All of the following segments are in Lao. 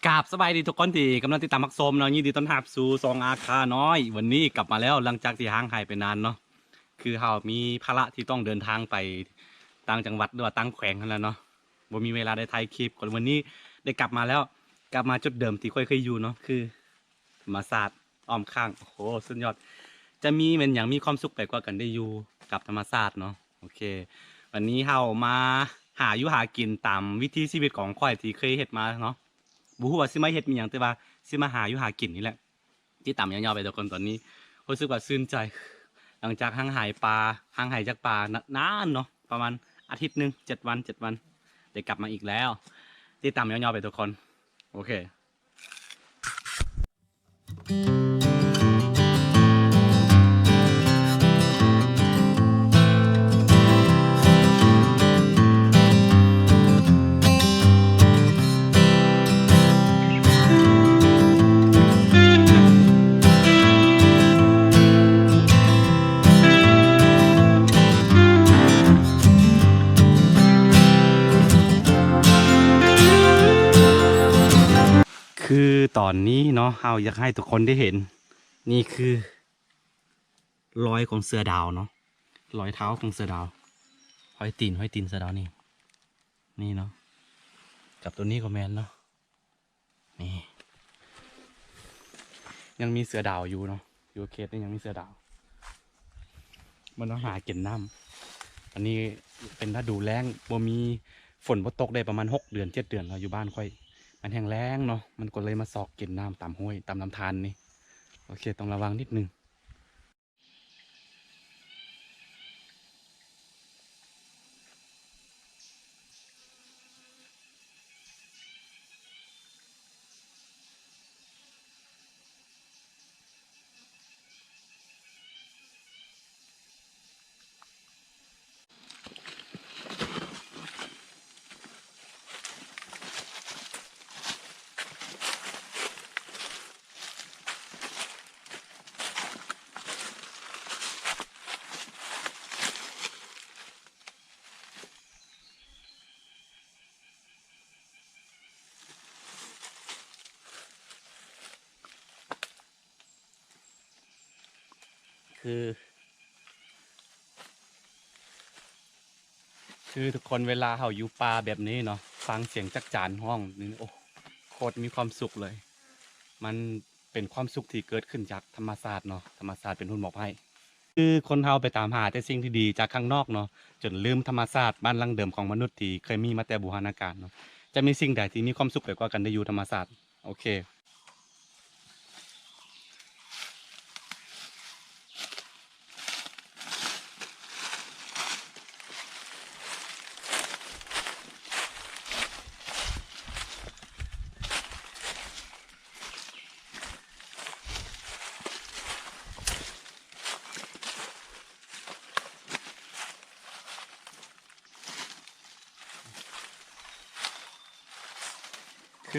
ກາບສະບາຍດີທຸກຄົນທີ່ກຳລັງຕິດຕາມຮັບຊົມເນາະ, ຍິນດີຕ້ອນຮັບສູ່ຊ່ອງອາຄານ້ອຍ. ວັນນີ້ກັບມາແລ້ວ ຫຼັງຈາກທີ່ຫ່າງຫາຍໄປນານເນາະ, ຄືເຮົາມີພາລະທີ່ຕ້ອງເດີນທາງໄປຕ່າງຈັງຫວັດ ຫຼືວ່າຕ່າງແຂວງຫັ້ນແຫຼະເນາະ, ບໍ່ມີເວລາໄດ້ຖ່າຍຄລິບ. ກໍວັນນີ້ໄດ້ກັບມາແລ້ວ, ກັບມາຈຸດເດີມທີ່ຂ້ອຍເຄີຍຢູ່ເນາະ, ຄື ທຳມະຊາດອ້ອມຂ້າງ ໂອ້ໂຫ ສຸດຍອດ. ຈະມີແມ່ນຫຍັງມີຄວາມສຸກໄປກວ່າການໄດ້ຢູ່ກັບທຳມະຊາດເນາະ. ໂອເຄ ວັນນີ້ເຮົາມາຫາຢູ່ຫາກິນຕາມວິຖີຊີວິດຂອງຂ້ອຍທີ່ເຄີຍເຮັດມາເນາະ. ບໍ່ຮູ້ວ່າຊິມາເຮັດມີຫຍັງ, ແຕ່ວ່າຊິມາຫາຢູ່ຫາກິນນີ້ແຫຼະ. ຕິດຕາມຍາວໆໄປທຸກຄົນ. ຕອນນີ້ຮູ້ສຶກວ່າຊື່ນໃຈ ຫຼັງຈາກຫ່າງຫາຍປ່າ, ຫ່າງຫາຍຈາກປ່ານານເນາະ, ປະມານອາທິດໜຶ່ງ, ເຈັດວັນ, ເຈັດວັນ ໄດ້ກັບມາອີກແລ້ວ. ຕິດຕາມຍາວໆໄປທຸກຄົນ. ໂອເຄ. ຄືຕອນນີ້ເນາະ ເຮົາຢາກໃຫ້ທຸກຄົນໄດ້ເຫັນ, ນີ້ຄືລອຍຂອງເສືອດາວເນາະ, ລອຍເທົ້າຂອງເສືອດາວ, ຮອຍຕີນ, ຮອຍຕີນເສືອດາວນີ້, ນີ້ເນາະ, ກັບໂຕນີ້ກໍແມ່ນເນາະ. ນີ້ ຍັງມີເສືອດາວຢູ່ເນາະ, ຢູ່ເຂດນີ້ຍັງມີເສືອດາວ. ມັນມາຫາກິນນ້ຳ. ອັນນີ້ເປັນລະດູແລ້ງ, ບໍ່ມີ ຝົນບໍ່ຕົກໄດ້ປະມານຫົກເດືອນ ເຈັດເດືອນແລ້ວ. ຢູ່ບ້ານຂ້ອຍມັນແຫ້ງແລ້ງເນາະ, ມັນກໍເລີຍມາຊອກກິນນ້ຳຕາມຫ້ວຍ, ຕາມລຳທານນີ້. ໂອເຄ ຕ້ອງລະວັງນິດໜຶ່ງ. ຄື ຄືທຸກຄົນ ເວລາເຮົາຢູ່ປ່າແບບນີ້ເນາະ, ຟັງສຽງຈັກຈານຮ້ອງນີ້ ໂອ້ ໂຄດມີຄວາມສຸກເລີຍ. ມັນເປັນຄວາມສຸກທີ່ເກີດຂຶ້ນຈາກທຳມະຊາດເນາະ, ທຳມະຊາດເປັນຜູ້ມອບໃຫ້. ຄືຄົນເຮົາໄປຕາມຫາແຕ່ສິ່ງທີ່ດີຈາກຂ້າງນອກເນາະ, ຈົນລືມທຳມະຊາດບ້ານຫຼັງເດີມຂອງມະນຸດທີ່ເຄີຍມີມາແຕ່ບູຮານະການເນາະ. ຈະມີສິ່ງໃດທີ່ມີຄວາມສຸກໄປກວ່າການໄດ້ຢູ່ທຳມະຊາດ? ໂອເຄ.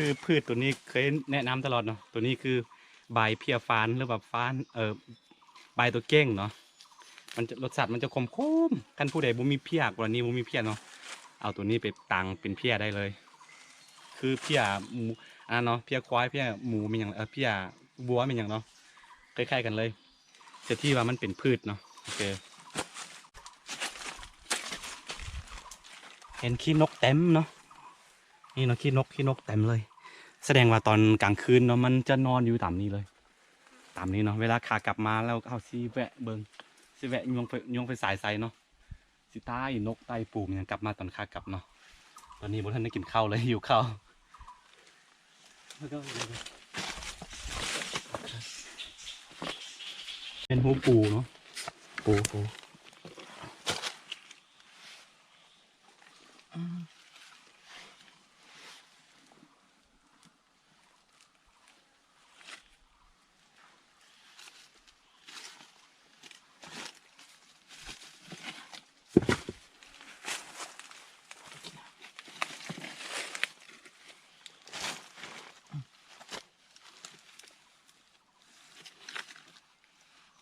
ຄືພືດໂຕນີ້ເຄີຍແນະນຳຕະຫຼອດເນາະ, ໂຕນີ້ຄືໃບເພຍຟານ ຫຼືວ່າຟານ ເອີ ໃບຕົວເກັ່ງເນາະ, ມັນຈະ ລົດຊາດມັນຈະຂົມໆ. ຄັນຜູ້ໃດບໍ່ມີເພຍ ກໍລະນີບໍ່ມີເພຍເນາະ, ເອົາໂຕນີ້ໄປຕາງເປັນເພຍໄດ້ເລີຍ. ຄືເພຍໝູ ອັນນັ້ນເນາະ, ເພຍຄວາຍ ເພຍໝູ ແມ່ນຫຍັງ ເອີ ເພຍວັວ ແມ່ນຫຍັງເນາະ, ຄ້າຍໆກັນເລີຍ. ເສດທີ່ວ່າມັນເປັນພືດເນາະ. ໂອເຄ ເຫັນຂີ້ນົກເຕັມເນາະ, ນີ້ເນາະ ຂີ້ນົກ ຂີ້ນົກເຕັມເລີຍ. ສະແດງວ່າຕອນກາງຄືນເນາະ ມັນຈະນອນຢູ່ຕາມນີ້ເລີຍ, ຕາມນີ້ເນາະ. ເວລາຂາກັບມາແລ້ວ ເຮົາຊິແວະເບິ່ງ, ຊິແວະຍົງໄຟ ຍົງໄຟສາຍໃສ່ເນາະ, ຊິໄຕ່ນົກໄຕ່ປູຫຍັງກັບມາຕອນຂາກັບເນາະ. ຕອນນີ້ບໍ່ທັນໄດ້ກິນເຂົ້າເລີຍ, ຫິວເຂົ້າ. ເປັນຮູປູເນາະ, ປູ ປູ.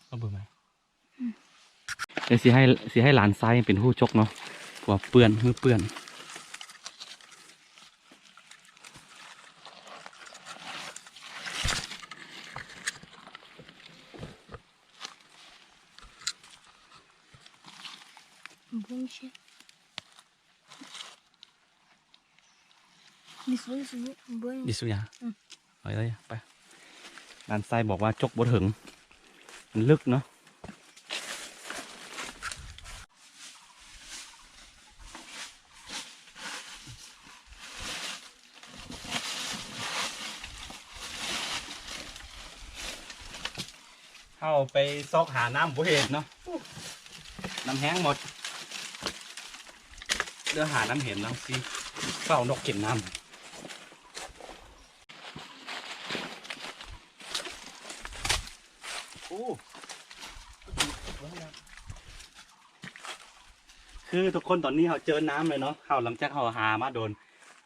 ເອົາເບິ່ງໄໝ? ອືມ ດຽວຊິໃຫ້ ຊິໃຫ້ຫຼານຊາຍເປັນຜູ້ຈົກເນາະ ວ່າເປື້ອນ ມືເປື້ອນ. Bonjour. Bisous, bisous. Bonne. Bisous, ya. อืม เอาเลย ไป หลานชายบอกว่าจกบ่ถึง มันลึกเนาะ เฮาไปซอกหาน้ำบ่เห็นเนาะ น้ำแห้งหมด เดี๋ยวหาน้ำเห็นเนาะ สิเฝ้านกกินน้ำ โอ้ คือทุกคน ตอนนี้เฮาเจอน้ำเลยเนาะ เฮาหลังจากเฮาหามาโดน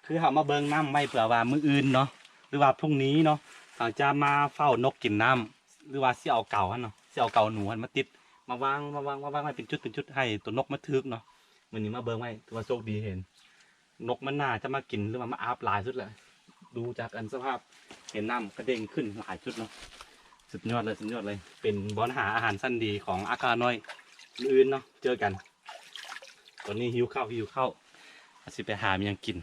คือเฮามาเบิ่งน้ำไว้เผื่อว่ามื้ออื่นเนาะ หรือว่าพรุ่งนี้เนาะ เฮาจะมาเฝ้านกกินน้ำ หรือว่าสิเอาเก๋าหั่นเนาะ สิเอาเก๋าหนูหั่นมาติด มาวาง มาวาง มาวางไว้เป็นจุด เป็นจุด ให้ตัวนกมาถืกเนาะ มื้อนี้มาเบิ่งไว้ ถือว่าโชคดีเห็น นกมันน่าจะมากินหรือว่ามาอาบหลายสุดแหละ ดูจากอันสภาพ เห็นน้ำกระเด้งขึ้นหลายจุดเนาะ สุดยอดเลย สุดยอดเลย เป็นบ่อนหาอาหารชั้นดีของอาคาน้อย มื้ออื่นเนาะ เจอกัน ตอนนี้หิวข้าว หิวข้าว อาจสิไปหามีหยังกิน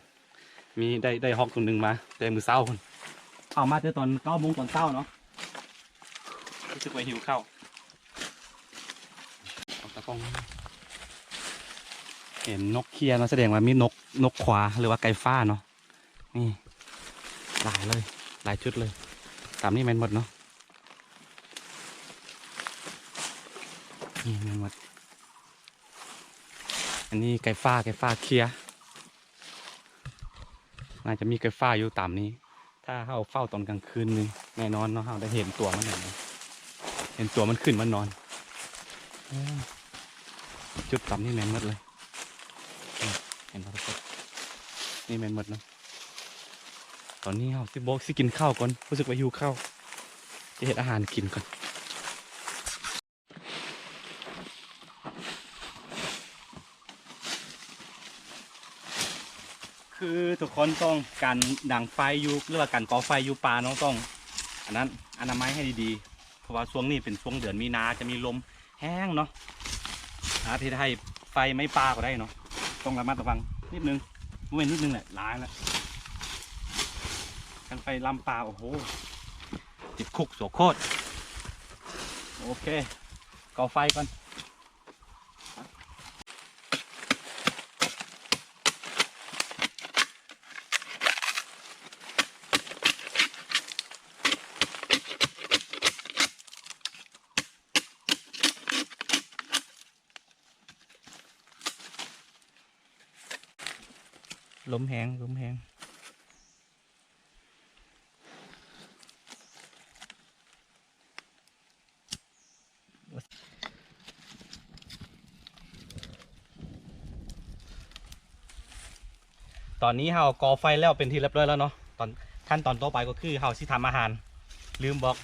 มีได้ ได้ฮอกตัวหนึ่งมา แต่มื้อเช้าพุ้น เอามาแต่ตอนเก้าโมงตอนเช้าเนาะ รู้สึกว่าหิวข้าว เอาตากล้องมา เห็นนกเคลียร์เนาะ แสดงว่ามีนก นกขวา หรือว่าไก่ฟ้าเนาะ นี่ หลายเลย หลายจุดเลย ตามนี้แม่นหมดเนาะ นี่แม่นหมด อันนี้ไก่ฟ้า ไก่ฟ้าเคลียร์ น่าจะมีไก่ฟ้าอยู่ตามนี้ ถ้าเฮาเฝ้าตอนกลางคืนนี่ แน่นอนเนาะ เฮาได้เห็นตัวมัน เห็น เห็นตัวมันขึ้นมานอน เออ จุดตามนี้แม่นหมดเลย นี่ เห็นบ่ทุกคน นี่แม่นหมดเนาะ ตอนนี้เฮาสิบ่ สิกินข้าวก่อน รู้สึกว่าหิวข้าว สิเฮ็ดอาหารกินก่อน คือทุกคนต้องการดังไฟอยู่ หรือว่าการก่อไฟอยู่ป่าเนาะ ต้อง อันนั้น อนามัยให้ดีๆ เพราะว่าช่วงนี้เป็นช่วงเดือนมีนา จะมีลมแฮงเนาะ อาจเฮ็ดให้ไฟไหม้ป่าก็ได้เนาะ ต้องระมัดระวังนิดนึง บ่แม่นนิดนึงแหละ หลายละ คันไฟลามป่า โอ้โห ติดคุกโสโครก โอเค ก่อไฟก่อน ลมแฮง ลมแฮง ตอนนี้เฮาก่อไฟแล้วเป็นที่เรียบร้อยแล้วเนาะ ตอน ขั้นตอนต่อไปก็คือเฮาสิทำอาหาร ลืมบอก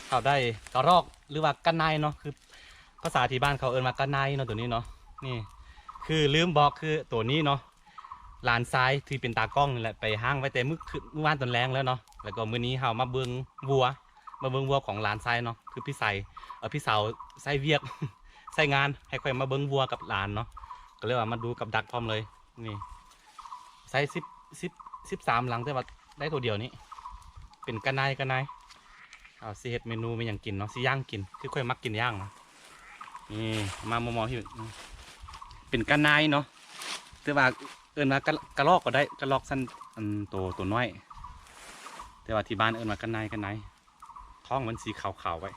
เฮาได้กะรอกหรือว่ากะนายเนาะ คือภาษาที่บ้านเขาเอิ้นว่ากะนายเนาะ ตัวนี้เนาะ นี่ คือลืมบอก คือตัวนี้เนาะ หลานชายที่เป็นตากล้องนี่แหละ ไปฮ้างไว้แต่มื้อคืน มื้อวานตอนแลงแล้วเนาะ แล้วก็มื้อนี้เฮามาเบิ่งวัว มาเบิ่งวัวของหลานชายเนาะ คือพี่ไส เอ่อ พี่สาวไสเวียก ไสงาน ให้ข้อยมาเบิ่งวัวกับหลานเนาะ ก็เลยว่ามาดูกับดักพร้อมเลย นี่ ไสสิบ สิบ สิบสามหลัง แต่ว่าได้ตัวเดียวนี้ เป็นกะนาย กะนาย เอาสิเฮ็ดเมนูแม่นหยังกินเนาะ สิย่างกิน คือข้อยมักกินย่างนะ นี่ มาหมอๆ พี่ เป็นกะนายเนาะ แต่ว่าเอิ้นว่ากะ กะรอกก็ได้ กะรอกสั้น อันโต โตน้อย แต่ว่าที่บ้านเอิ้นว่ากะนาย กะนาย ท้องมันสีขาวๆ ไว้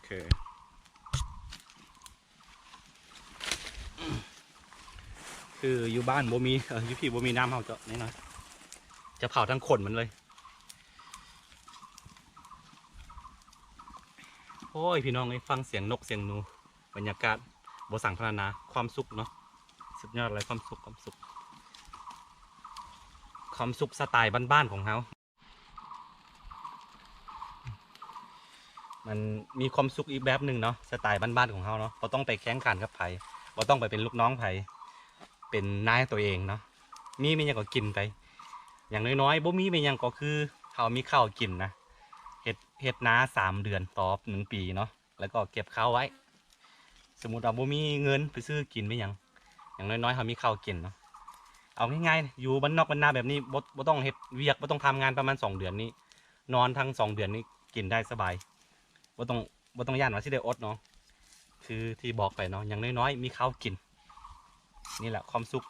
คือ คืออยู่บ้านบ่มี เอ่อ อยู่พี้บ่มีน้ำ เฮาเจาะนี่นะ จะเผาทั้งขนมันเลย โอ้ย พี่น้องเอ้ย ฟังเสียงนกเสียงหนู บรรยากาศบ่สังพรรณนา ความสุขเนาะ สุดยอดเลย ความสุข ความสุข ความสุขสไตล์บ้านๆ ของเฮา มันมีความสุขอีกแบบหนึ่งเนาะ สไตล์บ้านๆ ของเฮาเนาะ บ่ต้องไปแข่งขันกับไผ บ่ต้องไปเป็นลูกน้องไผ เป็นนายตัวเองเนาะ มีแม่นหยังก็กินไป อย่างน้อยๆ บ่มีแม่นหยังก็คือเฮามีข้าวกินนะ เฮ็ด เฮ็ดนาสามเดือนต่อหนึ่งปีเนาะ แล้วก็เก็บข้าวไว้ ສົມມຸດວ່າບໍ່ມີເງິນໄປຊື້ກິນໄປຫຍັງ ຢ່າງນ້ອຍໆເຮົາມີເຂົ້າກິນເນາະ. ເອົາງ່າຍໆ ຢູ່ບ້ານນອກບ້ານນາແບບນີ້ ບໍ່ ບໍ່ຕ້ອງເຮັດວຽກ ບໍ່ຕ້ອງທຳງານປະມານສອງເດືອນນີ້ ນອນທັງສອງເດືອນນີ້ກິນໄດ້ສະບາຍ ບໍ່ຕ້ອງ ບໍ່ຕ້ອງຢ້ານວ່າຊິໄດ້ອົດເນາະ. ຄືທີ່ບອກໄປເນາະ ຢ່າງນ້ອຍໆມີເຂົ້າກິນ. ນີ້ແຫຼະຄວາມສຸກ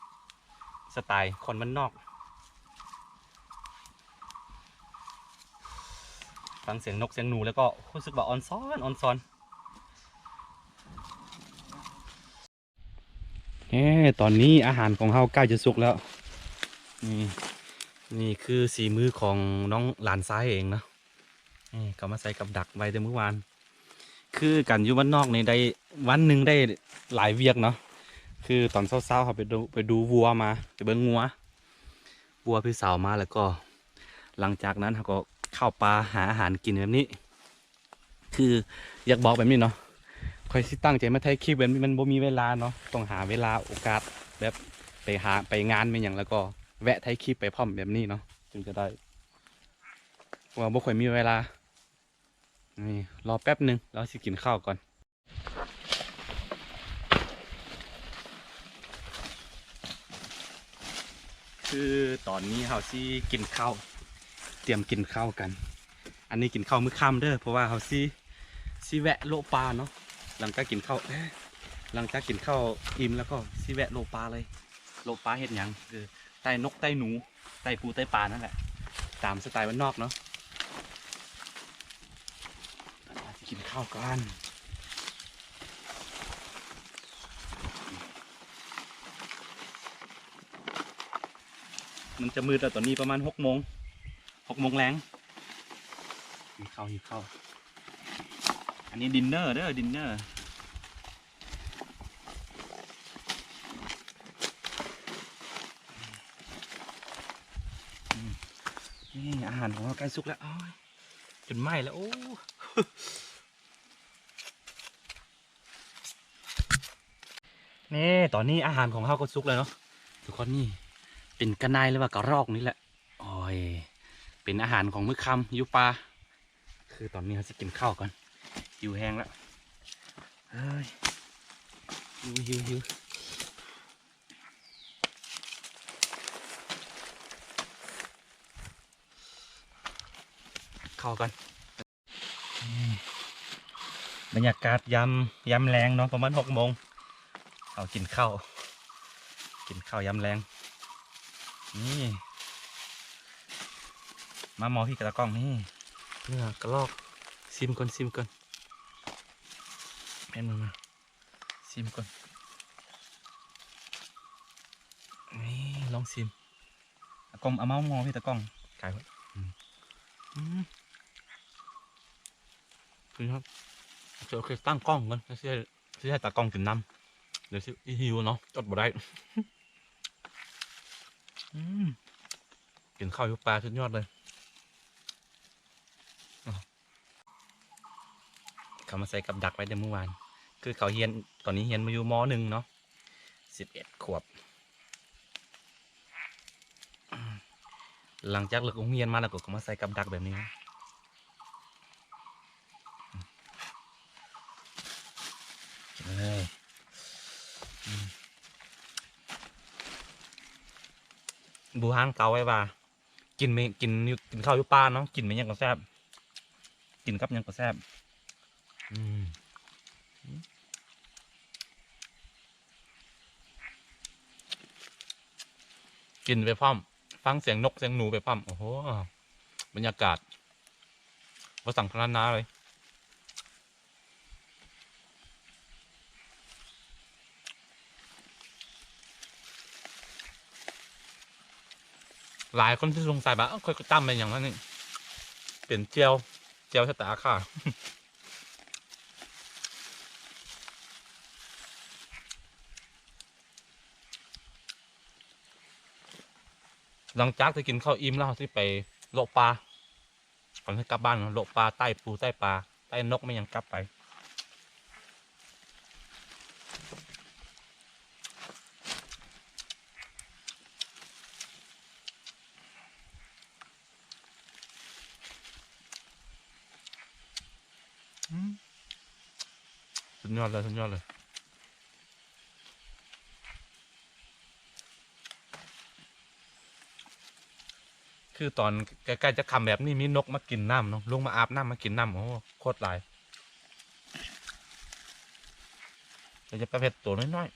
ສະໄຕຄົນບ້ານນອກ. ຟັງສຽງນົກສຽງໜູແລ້ວກໍຮູ້ສຶກວ່າອອນຊອນ ອອນຊອນ. ເອີ ຕອນນີ້ອາຫານຂອງເຮົາໃກ້ຈະສຸກແລ້ວ. ນີ້ ນີ້ຄືສີມືຂອງນ້ອງຫຼານຊາຍເອງເນາະ. ນີ້ເຂົາມາໃສ່ກັບດັກໄວ້ແຕ່ມື້ວານ. ຄືການຢູ່ບ້ານນອກນີ້ໄດ້ ວັນໜຶ່ງໄດ້ຫຼາຍວຽກເນາະ. ຄືຕອນເຊົ້າໆເຮົາໄປດູ ໄປດູວັວມາ ໄປເບິ່ງງົວ ວັວພີ່ສາວມາ ແລ້ວກໍຫຼັງຈາກນັ້ນເຮົາກໍເຂົ້າປ່າຫາອາຫານກິນແບບນີ້. ຄືຢາກບອກແບບນີ້ເນາະ ຂ້ອຍຊິຕັ້ງໃຈມາຖ່າຍຄລິບແບບນີ້ ມັນບໍ່ມີເວລາເນາະ ຕ້ອງຫາເວລາໂອກາດແບບໄປຫາ ໄປງານແມ່ນຫຍັງ ແລ້ວກໍແວະຖ່າຍຄລິບໄປພ້ອມແບບນີ້ເນາະ ຈຶ່ງຈະໄດ້ ເພາະວ່າບໍ່ຄ່ອຍມີເວລາ. ນີ້ ລໍແປັບໜຶ່ງ ລາວຊິກິນເຂົ້າກ່ອນ. ຄືຕອນນີ້ເຮົາຊິກິນເຂົ້າ ຕຽມກິນເຂົ້າກັນ. ອັນນີ້ກິນເຂົ້າມື້ຄ່ຳເດີ ເພາະວ່າເຮົາຊິ ຊິແວະໂລະປ່າເນາະ. ຫຼັງຈາກກິນເຂົ້າ ເອີ ຫຼັງຈາກກິນເຂົ້າອີ່ມແລ້ວກໍຊິແວະໂລະປ່າເລີຍ. ໂລະປ່າເຮັດຫຍັງ? ຄືໄຕ່ນົກໄຕ່ໜູ ໄຕ່ປູໄຕ່ປານັ້ນແຫຼະ ຕາມສະໄຕບ້ານນອກເນາະ. ກິນເຂົ້າກ່ອນ. ມັນຈະມືດແລ້ວ ຕອນນີ້ປະມານຫົກໂມງ ຫົກໂມງແລງ. ຫິວເຂົ້າ ຫິວເຂົ້າ. ອັນນີ້ດິນເນີເດີ ດິນເນີ. ອືມ ນີ້ອາຫານຂອງເຮົາໃກ້ສຸກແລ້ວ. ໂອ້ຍ ຈົນໄໝ້ແລ້ວ. ໂອ້ ນີ້ ຕອນນີ້ອາຫານຂອງເຮົາກໍສຸກແລ້ວເນາະທຸກຄົນ. ນີ້ເປັນກະໜ່າຍ ຫຼືວ່າກະຮອກນີ້ແຫຼະ. ໂອ້ຍ ເປັນອາຫານຂອງມື້ຄ່ຳຢູ່ປ່າ. ຄືຕອນນີ້ເຮົາຊິກິນເຂົ້າກ່ອນ ຫິວແຮງແລ້ວ. ເອີຍ ຫິວ ຫິວ ຫິວ. ເຂົ້າກັນ. ອືມ ບັນຍາກາດຍາມ ຍາມແລງເນາະ ປະມານຫົກໂມງ ເຮົາກິນເຂົ້າ ກິນເຂົ້າຍາມແລງ. ນີ້ ມາໝໍ່ພີ່ກະຕາກ້ອງ. ນີ້ ເນື້ອກະລອກ ຊີມກ່ອນ ຊີມກ່ອນ. ແມ່ນບໍ່ນະ? ຊີມກ່ອນ. ນີ້ ລອງຊີມ. ຕາກ້ອງ ເອົາມາໝໍ່ພີ່ ຕາກ້ອງ ກາຍ. ອືມ ອືມ ຄື ໂອເຄ ຕັ້ງກ້ອງກ່ອນ ຊິໃຫ້ ຊິໃຫ້ຕາກ້ອງກິນນຳ ດຽວຊິ ຫິວເນາະ ອົດບໍ່ໄດ້. ອືມ ກິນເຂົ້າຢູ່ປ່າສຸດຍອດເລີຍ. ເຂົາມາໃສ່ກັບດັກໄວ້ແຕ່ມື້ວານ ຄືເຂົາຮຽນ ຕອນນີ້ຮຽນມາຢູ່ ມໍໜຶ່ງ ເນາະ ສິບເອັດຂວບ. ຫຼັງຈາກເລີກໂຮງຮຽນມາແລ້ວກໍ ກໍມາໃສ່ກັບດັກແບບນີ້. ກິນເລີຍ. ອືມ ບູຮານກ່າວໄວ້ວ່າ ກິນແມ່ ກິນຢູ່ ກິນເຂົ້າຢູ່ປ່າເນາະ ກິນແມ່ນຫຍັງກໍແຊບ ກິນກັບຫຍັງກໍແຊບ. ອືມ ກິນໄປພ້ອມ ຟັງສຽງນົກສຽງໜູໄປພ້ອມ. ໂອ້ໂຫ ບັນຍາກາດບໍ່ສັງພະລານາເລີຍ. ຫຼາຍຄົນທີ່ສົງໄສວ່າ ເອີ ຂ້ອຍກໍຕຳແມ່ນຫຍັງວະນີ້ ເປັນແຈ່ວ ແຈ່ວຊະຕາຂ້າ. ຫຼັງຈາກທີ່ກິນເຂົ້າອີ່ມແລ້ວ ເຮົາຊິໄປເລາະປ່າ. ກ່ອນຊິກັບບ້ານເນາະ ເລາະປ່າ ໄຕ່ປູໄຕ່ປາ ໄຕ່ນົກແມ່ນຫຍັງກັບໄປ. ອືມ ສຸດຍອດເລີຍ ສຸດຍອດເລີຍ. ຄືຕອນໃກ້ໆຈະຄ່ຳແບບນີ້ ມີນົກມາກິນນ້ຳເນາະ ລົງມາອາບນ້ຳ ມາກິນນ້ຳ ໂອ້ ໂຄດຫຼາຍ. ແຕ່ຈະປາເພັດໂຕນ້ອຍໆ.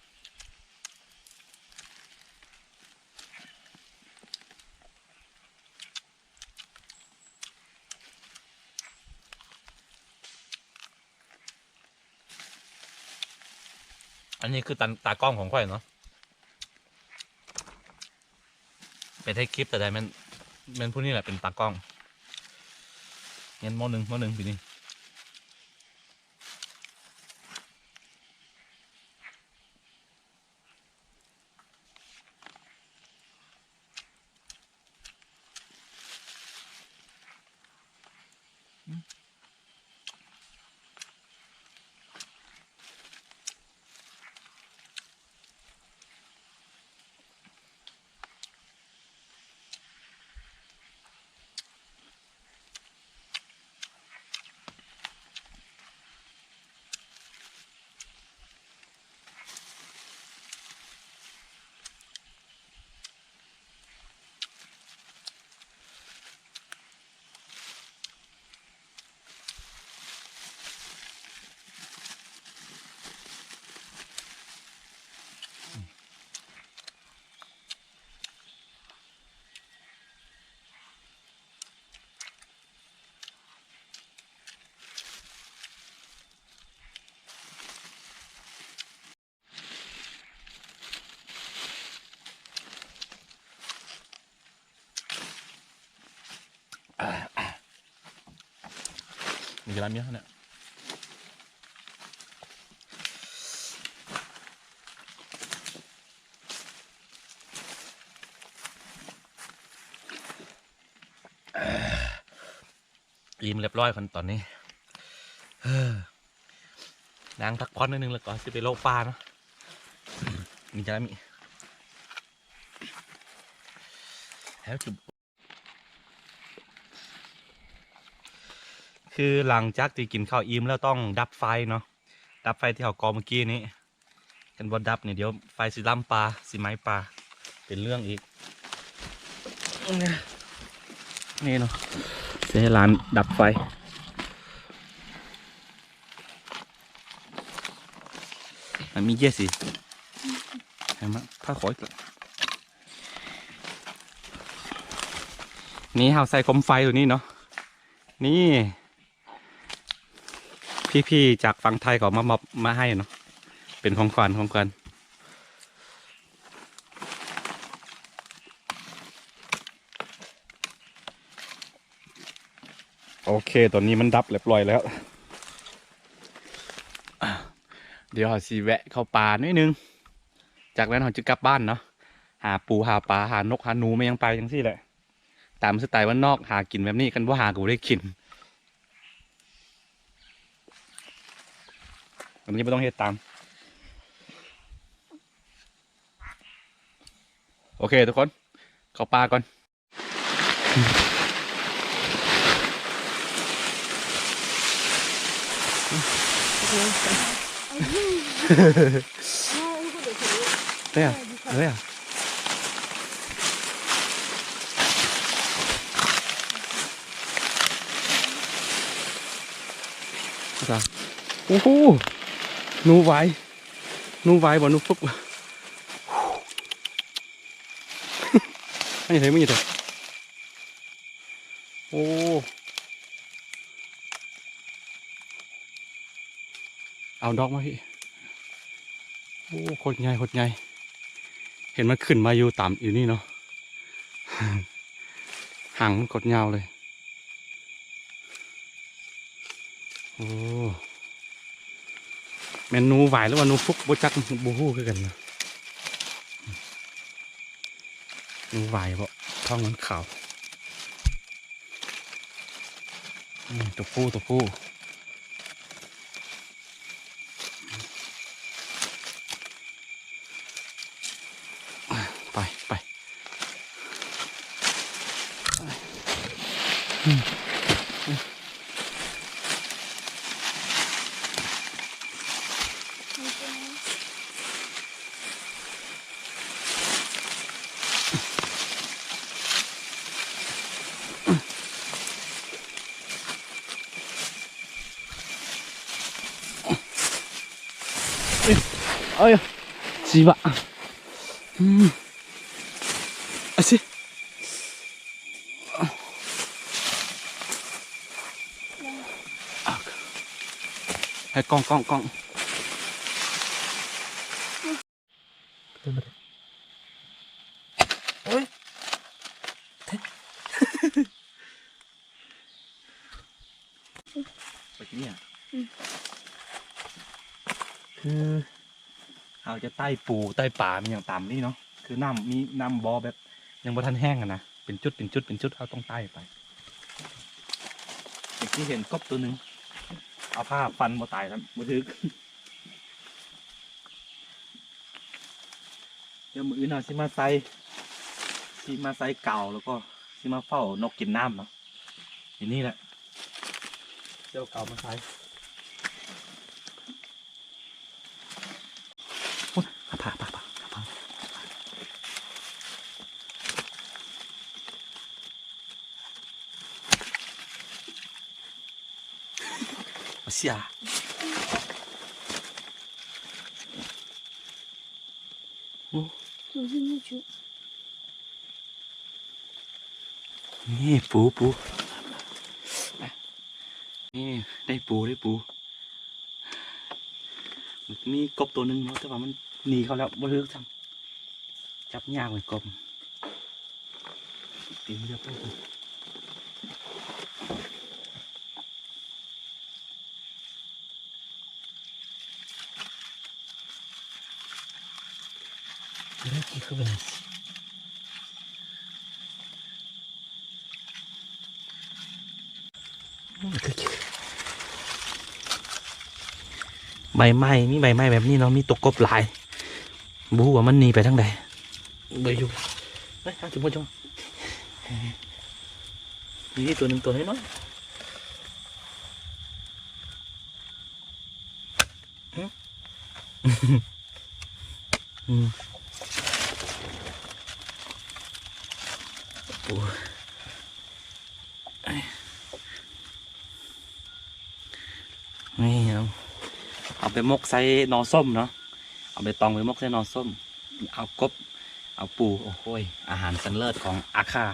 ອັນນີ້ຄືຕາ ຕາກ້ອງຂອງຂ້ອຍເນາະ ໄປຖ່າຍຄລິບແຕ່ໃດແມ່ນ ແມ່ນຜູ້ນີ້ແຫຼະເປັນຕາກ້ອງ. ຮຽນ ມໍໜຶ່ງ ມໍໜຶ່ງປີນີ້. ມີກະລາມເຍາະຫັ້ນແຫຼະ. ອີ່ມຮຽບຮ້ອຍຄັນຕອນນີ້ ນັ່ງພັກຜ່ອນໜ້ອຍໜຶ່ງ ແລ້ວກໍຊິໄປເລາະປ່າເນາະ. ມີຈະໄດ້ມີ ແລ້ວຈຸ ຄືຫຼັງຈາກທີ່ກິນເຂົ້າອີ່ມແລ້ວ ຕ້ອງດັບໄຟເນາະ ດັບໄຟທີ່ເຮົາກໍ່ມື້ກີ້ນີ້. ຄັນບໍ່ດັບນີ້ ດຽວໄຟຊິລາມປ່າ ຊິໄໝ້ປ່າ ເປັນເລື່ອງອີກ. ນີ້ເນາະ ຊິໃຫ້ຫຼານດັບໄຟ. ມັນມີເຢຊິ ໃຫ້ມາ ຖ້າຂໍອີກ. ນີ້ເຮົາໃສ່ໂຄມໄຟຕົວນີ້ເນາະ ນີ້ ພີ່ໆຈາກຝັ່ງໄທເຂົາມາມອບມາໃຫ້ເນາະ ເປັນຂອງຂວັນ ຂອງຂວັນ. ໂອເຄ ຕອນນີ້ມັນດັບຮຽບຮ້ອຍແລ້ວ ດຽວເຮົາຊິແວະເຂົ້າປ່າໜ້ອຍໜຶ່ງ ຈາກນັ້ນເຮົາຈະກັບບ້ານເນາະ ຫາປູຫາປາ ຫານົກຫາໜູ ແມ່ນຫຍັງໄປຈັ່ງຊີ້ແຫຼະ. ຕາມສະໄຕບ້ານນອກ ຫາກິນແບບນີ້ ຄັນບໍ່ຫາກໍບໍ່ໄດ້ກິນ. ອັນນີ້ບໍ່ຕ້ອງເຮັດຕາມ. ໂອເຄທຸກຄົນ ເຂົ້າປ່າກ່ອນ. ເດ້ ເດ້ ໂອ້ໂຫ ໜູຫວາຍ ໜູຫວາຍບໍ່ ໜູຟຶກ ມັນຢູ່ໃສ ມັນຢູ່ໃສ? ໂອ້ ເອົາດອກມາພີ່. ໂອ້ ໂຄດໃຫຍ່ ໂຄດໃຫຍ່ ເຫັນມັນຂຶ້ນມາຢູ່ຕາມຢູ່ນີ້ເນາະ ຫາງມັນໂຄດຍາວເລີຍ. ໂອ້ ແມ່ນໜູຫວາຍ ຫຼືວ່າໜູຟຶກ ບໍ່ຈັກ ບໍ່ຮູ້ຄືກັນນະ. ໜູຫວາຍບໍ່ ທ້ອງມັນຂາວ. ອືມ ຕົວຜູ້ ຕົວຜູ້. ໄປ ໄປ. ໂあいや、千葉。うん。あし。はい、コンコンコン。 ໂອ້ຍ ໄປກິນຫຍ້າ ອືມ ຄືເຮົາຈະໄຕ່ປູໄຕ່ປາ ມີຫຍັງຕາມນີ້ເນາະ ຄືນ້ຳ ມີນ້ຳບໍ່ແບບຍັງບໍ່ທັນແຫ້ງຫັ້ນນະ ເປັນຈຸດ ເປັນຈຸດ ເປັນຈຸດ ເຮົາຕ້ອງໄຕ່ໄປ. ເມື່ອກີ້ເຫັນກົບໂຕໜຶ່ງ ເອົາຜ້າຟັນບໍ່ຕາຍຊ້ຳ ບໍ່ຖືກ. ດຽວມື້ອື່ນເຮົາຊິມາໃສ່ ຊິມາໃສ່ກາວ ແລ້ວກໍຊິມາເຝົ້ານົກກິນນ້ຳເນາະ ຢູ່ນີ້ແຫຼະ ຊິເອົາກາວມາໃສ່. ໂອ້ຍ ພາ ພາ ພາ ພາ ເສຍ ໂອ້ ນີ້ປູ ປູ ນີ້ ໄດ້ປູ ໄດ້ປູ ມີກົບໂຕໜຶ່ງເນາະ ແຕ່ວ່າມັນໜີເຂົາແລ້ວ ບໍ່ຖືກຊ້ຳ ຈັບຍາກເລີຍກົບ ຕີນເລືອດ. ໃບໄມ້ ມີໃບໄມ້ແບບນີ້ເນາະ ມີຕົວກົບຫຼາຍ ບໍ່ຮູ້ວ່າມັນໜີໄປທາງໃດ ບໍ່ຢູ່ ເອີຍ ເອົາ ຈຸ່ມ ຈຸ່ມ ນີ້ຕົວໜຶ່ງ ຕົວນ້ອຍໆ. ອືມ ໂອ້ຍ ນີ້ເນາະ ເອົາໄປໝົກໃສ່ໜໍ່ສົ້ມເນາະ ເອົາໃບຕອງໄປໝົກໃສ່ໜໍ່ສົ້ມ ເອົາກົບ ເອົາປູ ໂອ້ໂຫຍ ອາຫານຊັ້ນເລີດຂອງອາຄາ.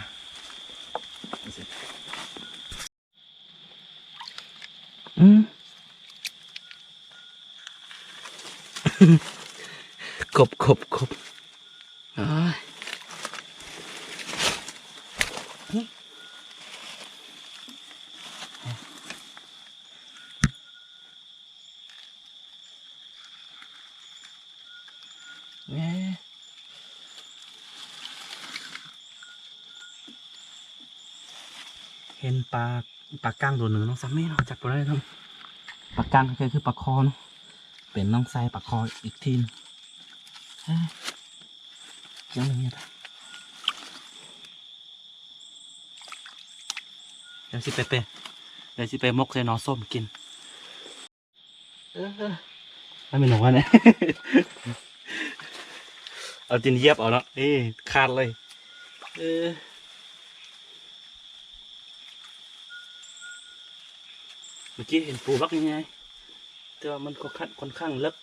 ອືມ ກົບ ກົບ ກົບ ໂອ້ຍ ແມ່ ເຫັນປາ ປາກ້າງໂຕໜຶ່ງເນາະ ຊ່ຳນີ້ເນາະ ຈັບບໍ່ໄດ້ເນາະ ປາກ້າງຄື ຄືປາຄໍເນາະ ເປັນນ້ອງຊາຍປາຄໍອີກທີໜຶ່ງ ເອີ ຈັ່ງນີ້ ດຽວຊິໄປ ໄປ ດຽວຊິໄປໝົກໃສ່ໜໍ່ສົ້ມກິນ. ເອີ ມັນເປັນຫຍັງວະເນຍ ເອົາຕີນຢຽບເອົາເນາະ ນີ້ຂາດເລີຍ ເອີ ເມື່ອກີ້ເຫັນປູບັກໃຫຍ່ໆ ແຕ່ວ່າມັນຄ່ອນຂ້າງ ຄ່ອນຂ້າງເລິກ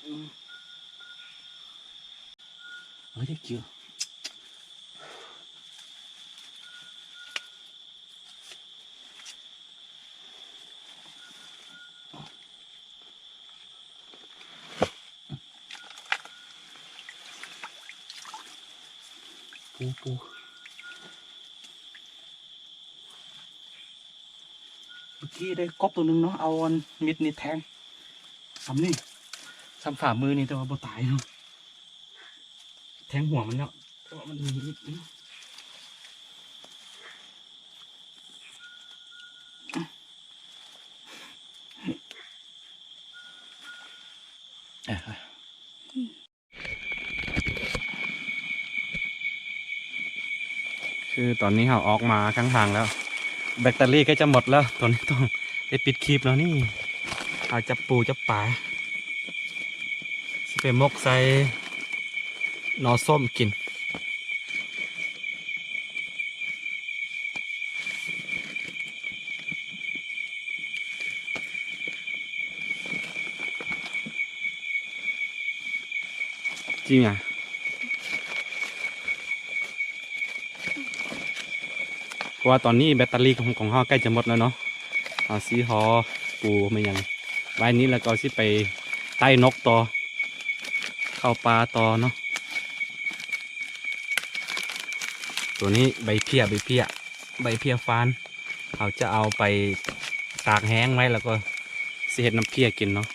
ອືມ ເອີ ໄດ້ກິນ. ປູ ປູ ເມື່ອກີ້ໄດ້ກົບໂຕໜຶ່ງເນາະ ເອົາອັນ ມີດນີ້ແທງ ຊ່ຳນີ້ ຊ່ຳຝ່າມືນີ້ ແຕ່ວ່າບໍ່ຕາຍເນາະ ແທງຫົວມັນເນາະ ແຕ່ວ່າມັນມີອີກ ຄືຕອນນີ້ເຮົາອອກມາຂ້າງທາງແລ້ວ ແບັດເຕີຣີໃກ້ຈະໝົດແລ້ວ ຕອນນີ້ຕ້ອງໄດ້ປິດຄລິບແລ້ວນີ້ ເຮົາຈັບປູຈັບປາ ຊິໄປໝົກໃສ່ໜໍ່ສົ້ມກິນ. ນີ້ນະ ເພາະວ່າຕອນນີ້ແບັດເຕີຣີຂອງ ຂອງເຮົາໃກ້ຈະໝົດແລ້ວເນາະ. ເຮົາຊິຫໍປູແມ່ນຫຍັງໄວ້ນີ້ ແລ້ວກໍຊິໄປໄຕ່ນົກຕໍ່ ເຂົ້າປ່າຕໍ່ເນາະ. ໂຕນີ້ໃບເພ້ຍ ໃບເພ້ຍ ໃບເພ້ຍຟານ ເຮົາຈະເອົາໄປຕາກແຫ້ງໄວ້ ແລ້ວກໍຊິເຮັດນ້ຳເພ້ຍກິນເນາະ.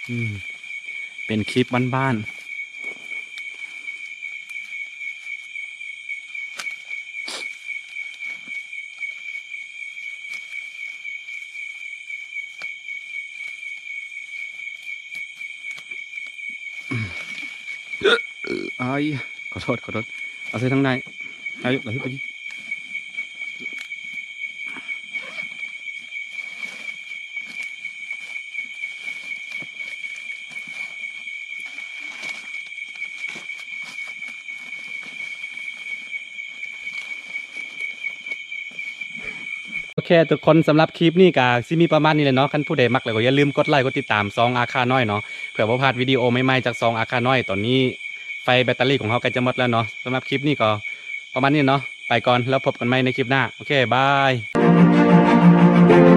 ອືມ ເປັນຄລິບບ້ານໆ. ອາຍ ຂໍໂທດ ຂໍໂທດ ເອົາໃສ່ທາງໃນ ອາຍຸ ອາຍຸ ອາຍຸ. ໂອເຄທຸກຄົນ ສຳລັບຄລິບນີ້ກະຊິມີປະມານນີ້ແຫຼະເນາະ. ຄັນຜູ້ໃດມັກແລ້ວກໍຢ່າລືມກົດໄລກ໌ ກົດຕິດຕາມຊ່ອງອາຄານ້ອຍເນາະ ເພື່ອບໍ່ພາດວິດີໂອໃໝ່ໆຈາກຊ່ອງອາຄານ້ອຍ. ຕອນນີ້ໄຟແບັດເຕີຣີຂອງເຮົາໃກ້ຈະໝົດແລ້ວເນາະ. ສຳລັບຄລິບນີ້ກໍປະມານນີ້ເນາະ ໄປກ່ອນ ແລ້ວພົບກັນໃໝ່ໃນຄລິບໜ້າ. ໂອເຄ ບາຍ.